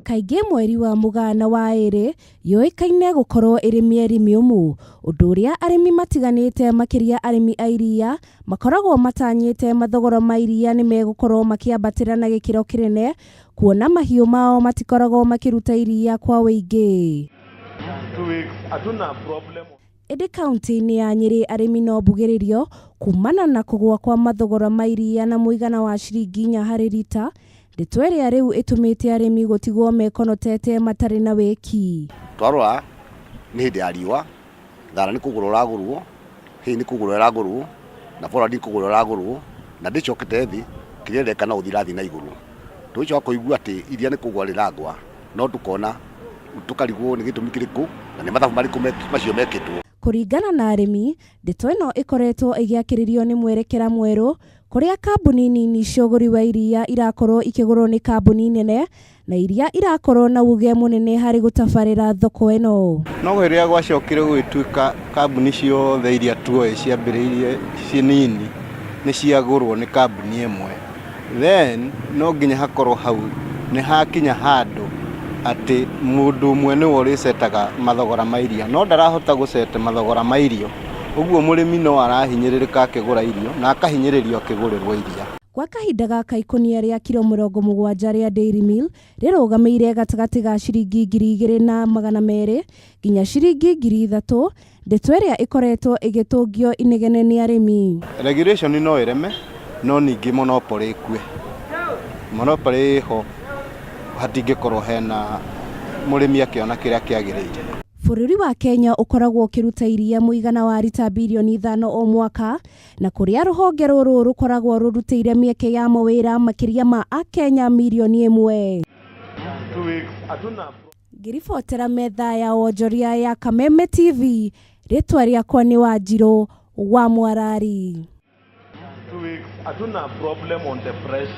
Kaingĩ mweri wa Mũgaa na wa ĩrĩ yũĩkaine gũkorwo ĩrĩ mĩeri mĩũmũ, ũndũ ũrĩa arĩmi matiganĩte makĩria arĩmi a iria makoragwo matanyĩte mathogora ma iria nĩ megũkorwo makĩambatĩra na gĩkĩro kĩnene kuona mahiũ mao matikoragwo makĩruta iria kwa ũingĩ. Ĩndĩ kauntĩ-inĩ ya Nyĩrĩ arĩmi no mbugĩrĩrio kumana na kũgũa kwa mathogora ma iria na mũigana wa ciringi 4 harĩ rita, ndeto ĩrĩa rĩu ĩtũmĩte arĩmi gũtigwo mekonotete matarĩ na wĩki. Twarora nĩ hĩndĩ ya riũa, thara nĩ kũgũrwo ĩragũrwo, hay nĩ kũgũrwo ĩragũrwo, na forward nĩ kũgũrwo ĩragũrwo, na ndĩcokete thĩ, kĩrĩa ĩreka no gũthiĩ ĩrathiĩ na igũrũ. Tũgĩcoka kũigua atĩ iria nĩ kũgũa rĩragũa, no tũkona tũkarigwo nĩ gĩtũmi kĩrĩkũ na nĩ mathabu marĩkũ macio mekĩtwo. Kũringana na arĩmi, ndeto ĩno ĩkoretwo ĩgĩakĩrĩrio nĩ mwerekera mwerũ kũrĩa kambuni nini cia ũgũri wa iria irakorwo ikĩgũrwo nĩ kambuni nene na iria irakorwo na uge mũnene harĩ gũtabarĩra thoko ĩno. No rĩrĩa gwacokire gũgĩtuĩka kambuni ciothe iria tuoĩ ciambĩrĩirie ciĩ nini nĩ ciagũrwo nĩ kambuni ĩmwe, then no nginya hakorwo hau nĩ hakinya handũ atĩ mũndũ ũmwe nĩwe ũrĩcetaga mathogora ma iria, no ndarahota gũceta mathogora ma irio, ũguo mũrĩmi no arahinyĩrĩrĩka akĩgũra irio na akahinyĩrĩrio akĩgũrĩrwo iria. Gwa kahinda gaka ikũnia rĩa kiro 70 rĩa Dairy Meal rĩrũgamĩire gatagatĩ ga ciringi 2,200 nginya ciringi 3,000, ndeto ĩrĩa ĩkoretwo ĩgĩtũngio inegene nĩ arĩmi. Regulation no ĩreme no ningĩ monopoly ĩkue. Monopoly ĩho hatingĩkorwo hena mũrĩmi akĩona kĩrĩa kĩagĩrĩire. Bũrũri wa Kenya ũkoragwo ũkĩruta iria mũigana wa rita birioni 5 o mwaka, na kũrĩa rũhonge rũrũ rũkoragwo rũrutĩire mĩeke ya mawĩra makĩria ma Akenya mirioni 1. Ngĩribotera metha ya wonjoria ya Kameme TV, rĩtwa rĩakwa nĩ Wanjirũ wa Mwarari. 2 weeks hatuna problem on the fresh.